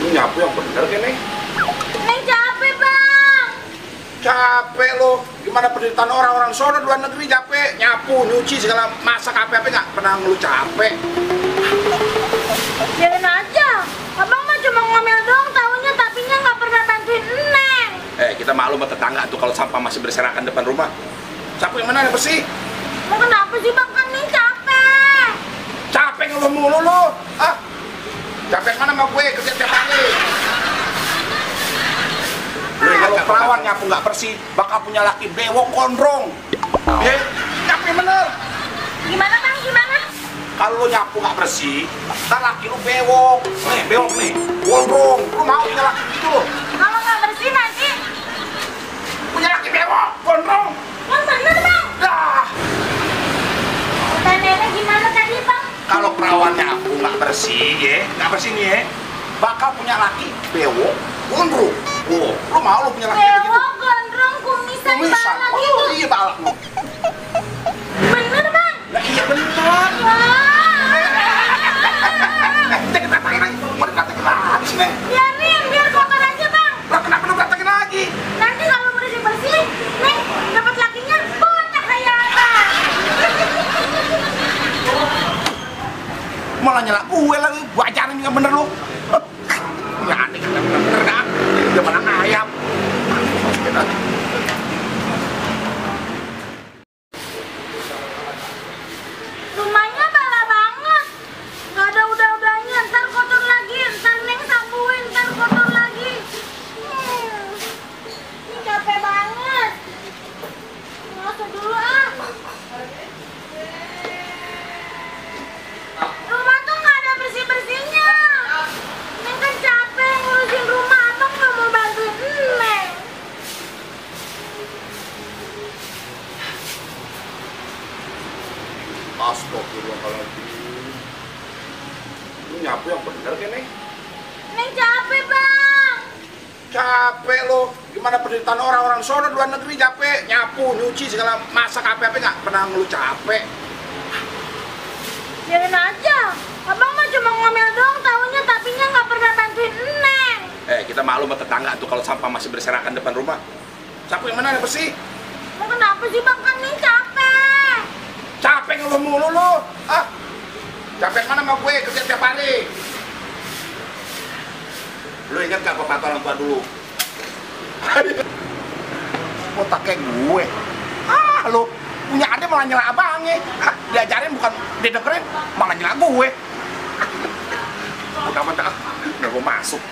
Lu nyapu yang bener kan nih? Neng capek bang. Capek lo. Gimana penderitaan orang-orang sono luar negeri capek nyapu, nyuci segala masak apa-apa nggak pernah ngeluh capek. Biarin aja. Abang mah cuma ngomel doang tahunya tapinya nggak pernah bantuin Neng. Kita maklum sama tetangga tuh kalau sampah masih berserakan depan rumah. Sapu yang mana yang bersih? Mau kenapa sih bang, kan Neng capek. Capek ngeluh mulu lo. Capek mana sama gue kerja tiap hari. Lu kalau perawan nyapu nggak bersih, bakal punya laki bewok gondrong. Nyapu yang bener. Gimana bang, gimana? Kalau lu nyapu nggak bersih, ntar laki lu bewok. Nih, bewok nih, gondrong. Lu mau punya laki gitu lo? Kalau nggak bersih nanti Punya laki bewok, gondrong. yang bener bang. Dah. Kata nenek gimana tadi bang? Kalau perawan nyapu nggak bersih, nggak bersih nih bakal punya laki bewok, gondrong. Lu mau lu punya laki begitu? Bewok, gondrong, kumisan, balak gitu. Iya balak lu. Bener bang? Lah iya bener. Kita katakan lagi, mau dikatakan lagi sih, Neng. Biarin, biar kotor aja bang. Lah kenapa lu katakan lagi? Nanti kalau bersih-bersih, Neng dapat lakinya banyak kayak abang. Malah nyala gue lagi, gue ajarin nggak bener lu. Nggak aneh, nggak bener dah. Dia malah ayam. Rumahnya bala banget. Nggak ada udah-udahnya, ntar kotor lagi, ntar Neng sapuin, ntar kotor lagi. Ini capek banget. Masuk dulu ah. Rumah tuh nggak ada bersih-bersihnya. Neng kan capek ngurusin rumah, abang nggak mau bantuin Neng. Astagfirullahaladzim. Lu nyapu yang bener kan nih? Neng capek bang. Capek lo. Gimana penderitaan orang-orang sono luar negeri capek nyapu, nyuci segala masak apa-apa nggak pernah ngeluh capek. Biarin aja. Abang mah cuma ngomel doang tahunya tapinya nggak pernah bantuin Neng. Kita maklum sama tetangga tuh kalau sampah masih berserakan depan rumah. Sapu yang mana yang bersih? Mau kenapa sih bang, kan Neng capek. Capek ngeluh mulu lo. Capek mana sama gue kerja tiap hari. Lu ingat gak pepatah orang tua dulu? Otak kayak gue. Lu punya adik malah nyela abangnya. Diajarin bukan didengerin, malah nyela gue. Udah gue masuk.